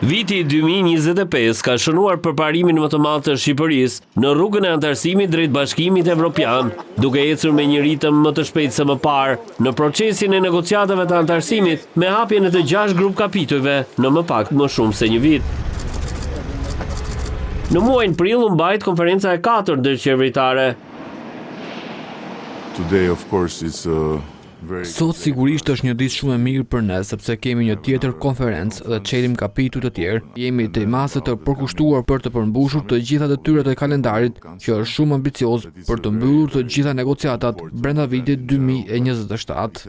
Viti 2025 ka shënuar përparimin më të madh të Shqipërisë në rrugën e anëtarësimit drejt Bashkimit Evropian, duke ecur me një ritëm më të shpejtë se më parë në procesin e negociatave të anëtarësimit me hapjen e të gjashtë grup kapitujve në më pak më shumë se një vit. Në muajin prill u mbajt konferenca e katërt ndërqeveritare. Today of course it's a Sot sigurisht është një ditë shumë e mirë për ne sepse kemi një tjetër konferencë dhe çelim kapituj të tjerë. Jemi tej mase të përkushtuar për të përmbushur të gjitha detyrat e kalendarit që është shumë ambicioz për të mbyllur të gjitha negociatat brenda vitit 2027.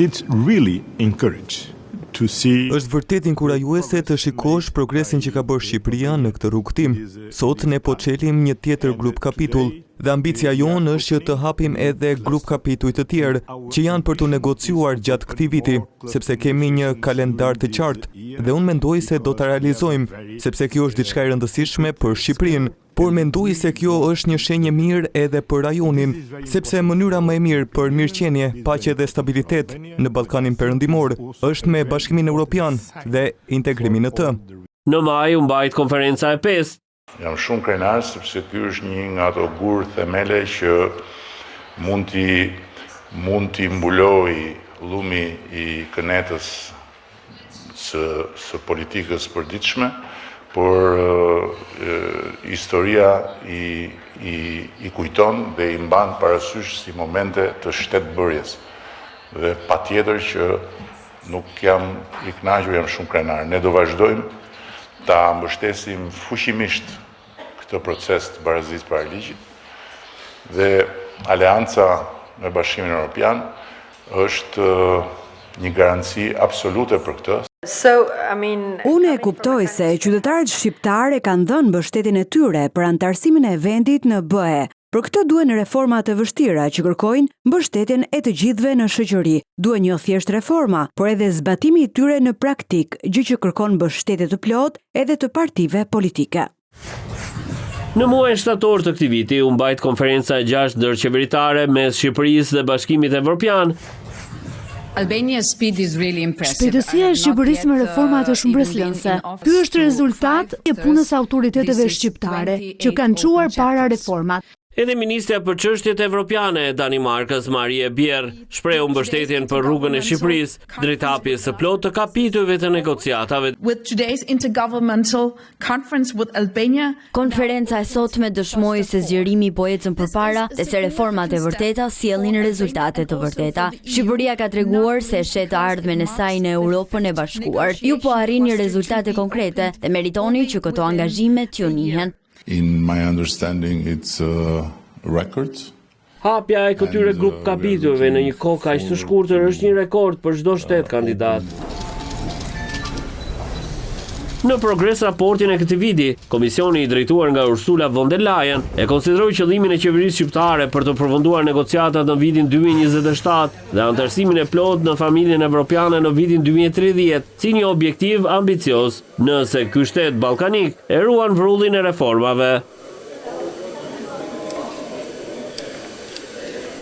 It's really encourage to see Është vërtet inkurajuese të shikosh progresin që ka bërë Shqipëria në këtë rrugëtim. Sot ne po çelim një tjetër grup kapitull dhe ambicia jonë është që të hapim edhe grup kapituj të tjerë që janë për të negociuar gjatë këtij viti, sepse kemi një kalendar të qartë dhe unë mendoj se do ta realizojmë, sepse kjo është diçka e rëndësishme për Shqipërinë. Por mendoj se kjo është një shenjë e mirë edhe për rajonin, sepse mënyra më e mirë për mirëqenie, paqe dhe stabilitet në Ballkanin Perëndimor është me Bashkimin Evropian dhe integrimin në të. Në maj u mbajt konferenca e pestë. Jam shumë krenar sepse ky është një nga ato gur themele që mund t'i mund t'i mbuloj llumi i kënetës së, së politikës përditshme, por e, historia i, i, i kujton dhe i mban parasysh si momente të shtetbërjes. Dhe pa tjetër që nuk jam i kënaqur, jam shumë krenar. Ne do vazhdojmë ta mbështesim fuqimisht këtë proces të barazisë para ligjit dhe aleanca me Bashkimin Evropian është një garanci absolute për këtë. So, I mean, Unë e kuptoj se qytetarët shqiptarë e kanë dhënë mbështetjen e tyre për anëtarësimin e vendit në BE. Për këtë duhen reforma të vështira që kërkojnë mbështetjen e të gjithëve në shoqëri. Duhen jo thjesht reforma, por edhe zbatimi i tyre në praktik, gjë që kërkon mbështetje të plotë edhe të partive politike. Në muajin shtator të këtij viti u mbajt konferenca e gjashtë ndërqeveritare mes Shqipërisë dhe Bashkimit Evropian. Albania's speed is really impressive. Shpejtësia e Shqipërisë me reformat është mbresëlënëse. Ky është rezultat i punës së autoriteteve shqiptare që kanë çuar para reformat. Edhe ministrja për çështjet evropiane e Danimarkës, Marie Bjerre, shprehu mbështetjen për rrugën e Shqipërisë drejt hapjes së plotë të kapitujve të negociatave. With today's intergovernmental conference with Albania, Konferenca e sotme dëshmoi se zgjerimi po ecën përpara dhe se reformat e vërteta sjellin rezultate të vërteta. Shqipëria ka treguar se sheh të ardhmen e saj në Europën e Bashkuar. Ju po arrini rezultate konkrete dhe meritoni që këto angazhime t'ju njihen. In my understanding it's a record. Hapja e këtyre grup kapitujve në një kohë kaq të shkurtër është një rekord për çdo shtet kandidat. Në progres raportin e këtij viti, komisioni i drejtuar nga Ursula von der Leyen e konsideroi qëllimin e qeverisë shqiptare për të përfunduar negociatat në vitin 2027 dhe anëtarësimin e plotë në familjen evropiane në vitin 2030 si një objektiv ambicioz, nëse ky shtet ballkanik e ruan vrullin e reformave.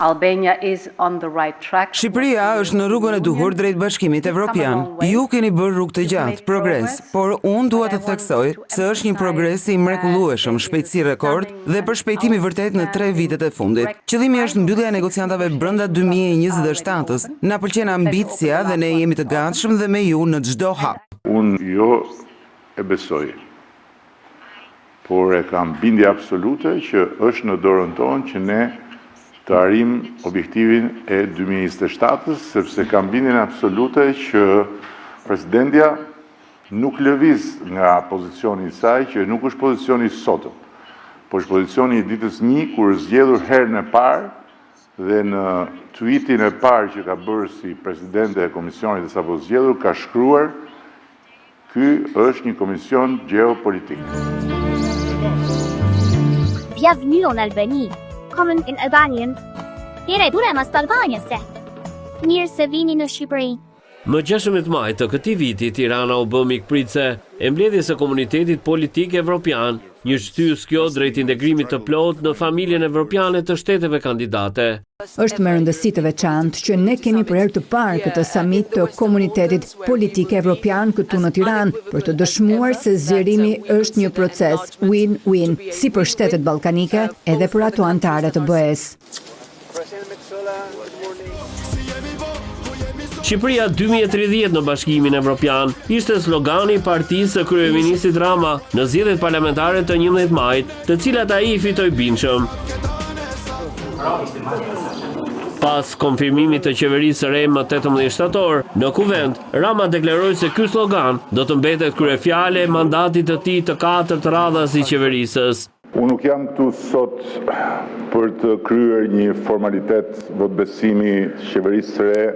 Albania is on the right track. Shqipëria është në rrugën e duhur drejt Bashkimit Evropian. Ju keni bërë rrugë të gjatë, progres, por unë dua të theksoj se është një progres i mrekullueshëm, shpejtësi rekord dhe përshpejtim i vërtet në tre vitet e fundit. Qëllimi është mbyllja e negociatave brenda 2027-s. Na pëlqen ambicia dhe ne jemi të gatshëm dhe me ju në çdo hap. Unë jo e besoj, por e kam bindje absolute që është në dorën tonë që ne të arrim objektivin e 2027-s, sepse kam bindjen absolute që presidentja nuk lëviz nga pozicioni i saj, që nuk është pozicioni i sotëm, por është pozicioni i ditës një, kur është zgjedhur herën e parë dhe në tweetin e parë që ka bërë si presidente e komisionit të sapo zgjedhur, ka shkruar Ky është një komision gjeopolitik. Bienvenue en Albanie. Kommen in Albanien. Tere duremas të Albanjës. Mirë se vini në Shqipëri. Më 16 maj të këtij viti, Tirana u bë mikpritëse e mbledhjes së komunitetit politik evropian, një shtysë kjo drejt integrimit të plotë në familjen evropiane të shteteve kandidate. Është me rëndësi të veçantë që ne kemi për herë të parë këtë samit të komunitetit politik evropian këtu në Tiranë për të dëshmuar se zgjerimi është një proces win-win si për shtetet ballkanike edhe për ato anëtare të BE-së. Shqipëria 2030 në Bashkimin Evropian ishte slogani i partisë së kryeministrit Rama në zgjedhjet parlamentare të 11 majit, të cilat ai i fitoi bindshëm. Pas konfirmimit të qeverisë së re më 18 shtator, në Kuvend, Rama deklaroi se ky slogan do të mbetet kryefjalë e mandatit të tij të katërt radhazi qeverisës. Unë nuk jam këtu sot për të kryer një formalitet votëbesimi të qeverisë së re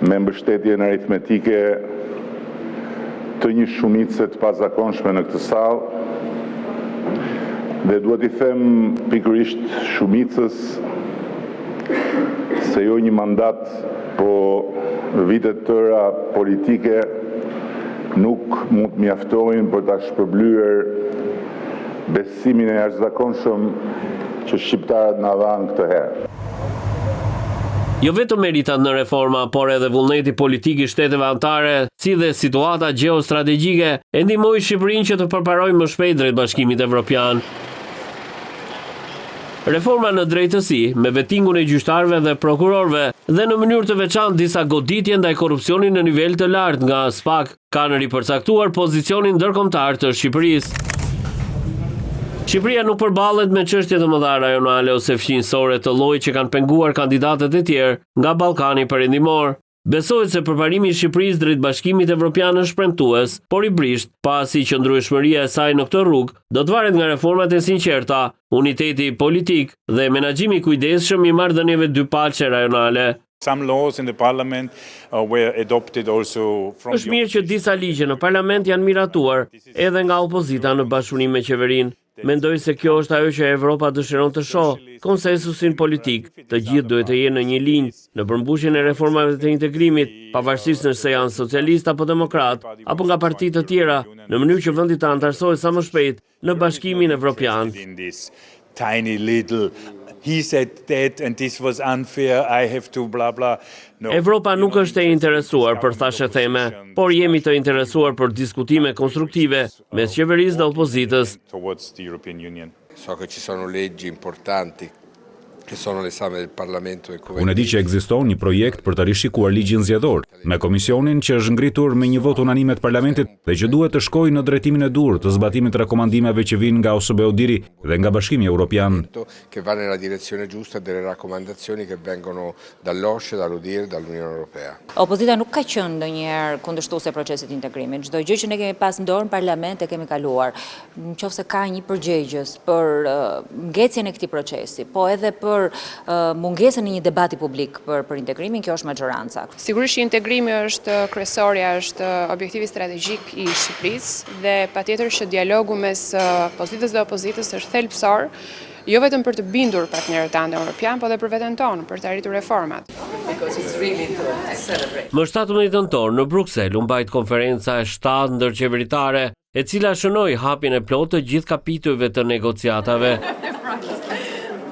me mbështetjen aritmetike të një shumice të pazakonshme në këtë sallë dhe dua t'i them pikërisht shumicës se jo një mandat po vite të tëra politike nuk mund të mjaftojnë për ta shpërblyer besimin e jashtëzakonshëm që shqiptarët na dhanë këtë herë. Jo vetëm meritat në reforma, por edhe vullneti politik i shteteve anëtare, si dhe situata gjeostrategjike, e ndihmoi Shqipërinë që të përparojë më shpejt drejt Bashkimit Evropian. Reforma në drejtësi, me vetingun e gjyqtarëve dhe prokurorëve, dhe në mënyrë të veçantë disa goditje ndaj korrupsionit në nivel të lartë nga SPAK, kanë ripërcaktuar pozicionin ndërkombëtar të Shqipërisë. Shqipëria nuk përballet me çështje të mëdha rajonale ose fqinjësore të llojit që kanë penguar kandidatët e tjerë nga Ballkani Perëndimor. Besohet se përparimi i Shqipërisë drejt Bashkimit Evropian është premtues, por i brishtë, pasi qëndrueshmëria e saj në këtë rrugë do të varet nga reformat e sinqerta, uniteti politik dhe menaxhimi i kujdesshëm i marrëdhënieve dypalëshe rajonale. Some laws in the parliament uh, were adopted also from Është mirë që disa ligje në parlament janë miratuar edhe nga opozita në bashkëpunim me qeverinë. Mendoj se kjo është ajo që Evropa dëshiron të shohë, konsensusin politik. Të gjithë duhet të jenë në një linjë, në përmbushjen e reformave të integrimit, pavarësisht nëse janë socialistë apo demokratë, apo nga parti të tjera, në mënyrë që vendi të anëtarësohet sa më shpejt në Bashkimin Evropian. Tiny little he said that and this was unfair I have to bla bla no. Evropa nuk është e interesuar për thashetheme, por jemi të interesuar për diskutime konstruktive mes qeverisë dhe opozitës. Towards the European Union. So che ci sono leggi importanti che sono all'esame del Parlamento e Unë e di që ekziston një projekt për të rishikuar ligjin zgjedhor, me komisionin që është ngritur me një votë unanime të parlamentit dhe që duhet të shkojë në drejtimin e duhur të zbatimit të rekomandimeve që vijnë nga OSBE-ODIHR-i dhe nga Bashkimi Evropian. Che va nella direzione giusta delle raccomandazioni che vengono dall'OSCE, dall'ODIHR, dall'Unione Europea. Opozita nuk ka qenë ndonjëherë kundërshtuese e procesit të integrimit. Çdo gjë që ne kemi pas në dorë në parlament e kemi kaluar. Në qoftë se ka një përgjegjës për ngecjen e këtij procesi, po edhe për mungesën e një debati publik për për integrimin, kjo është maxhoranca. Sigurisht që integrimi është kryesorja, është objektivi strategjik i Shqipërisë dhe patjetër që dialogu mes pozitës dhe opozitës është thelbësor jo vetëm për të bindur partnerët tanë europianë, po dhe për veten tonë, për të arritur reformat. Më 17 nëntor në Bruksel u mbajt konferenca e 7 ndërqeveritare, e cila shënoi hapjen e plotë të gjithë kapitujve të negociatave.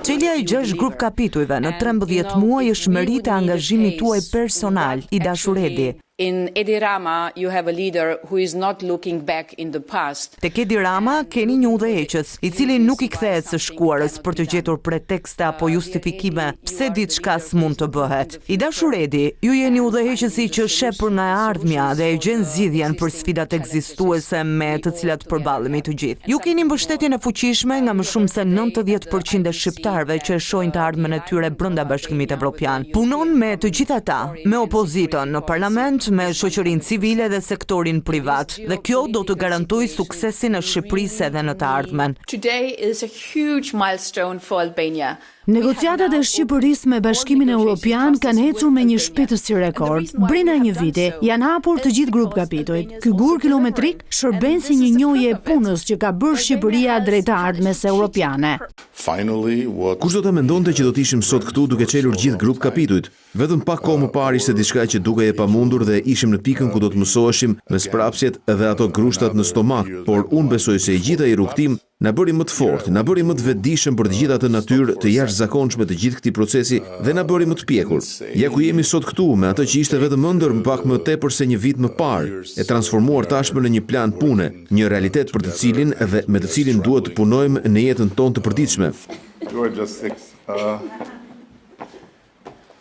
Çelja e 6 grup kapitujve në 13 muaj është meritë e angazhimit tuaj personal, i dashur Edi. In Edi Rama you have a leader who is not looking back in the past. Tek Edi Rama keni një udhëheqës, i cili nuk i kthehet së shkuarës për të gjetur pretekste apo justifikime pse diçka s'mund të bëhet. I dashur Edi, ju jeni udhëheqësi që sheh për nga e ardhmja dhe e gjen zgjidhjen për sfidat ekzistuese me të cilat përballemi të gjithë. Ju keni mbështetjen e fuqishme nga më shumë se 90% e shqiptarëve që e shohin të ardhmen e tyre brenda Bashkimit Evropian. Punon me të gjithë ata, me opozitën në parlament, me shoqërinë civile dhe sektorin privat, dhe kjo do të garantojë suksesin e Shqipërisë edhe në të ardhmen. Today is a huge milestone for Albania. Negociatat e Shqipërisë me Bashkimin Evropian kanë ecur me një shpejtësi rekord. Brenda një viti janë hapur të gjithë grup kapitujt. Ky gur kilometrik shërben si një njohje e punës që ka bërë Shqipëria drejt të ardhmes europiane. Finally, what Kush do ta mendonte që do të ishim sot këtu duke çelur gjithë grup kapitujt? Vetëm pak kohë më parë ishte diçka që dukej e pamundur dhe ishim në pikën ku do të mësoheshim me sprapsjet dhe ato grushtat në stomak, por unë besoj se i gjithë ai rrugëtim Na bëri më të fortë, na bëri më të vetëdijshëm për të gjithë atë natyrë të jashtëzakonshme të gjithë këtij procesi dhe na bëri më të pjekur. Ja ku jemi sot këtu, me atë që ishte vetëm ëndërr pak më tepër se një vit më parë, e transformuar tashmë në një plan pune, një realitet për të cilin dhe me të cilin duhet të punojmë në jetën tonë të përditshme.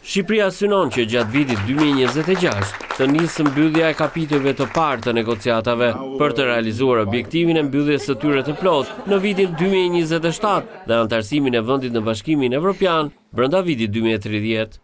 Shqipëria synon që gjatë vitit 2026 të nisë mbyllja e kapitujve të parë të negociatave për të realizuar objektivin e mbylljes së tyre të plotë në vitin 2027 dhe anëtarësimin e vendit në Bashkimin Evropian brenda vitit 2030.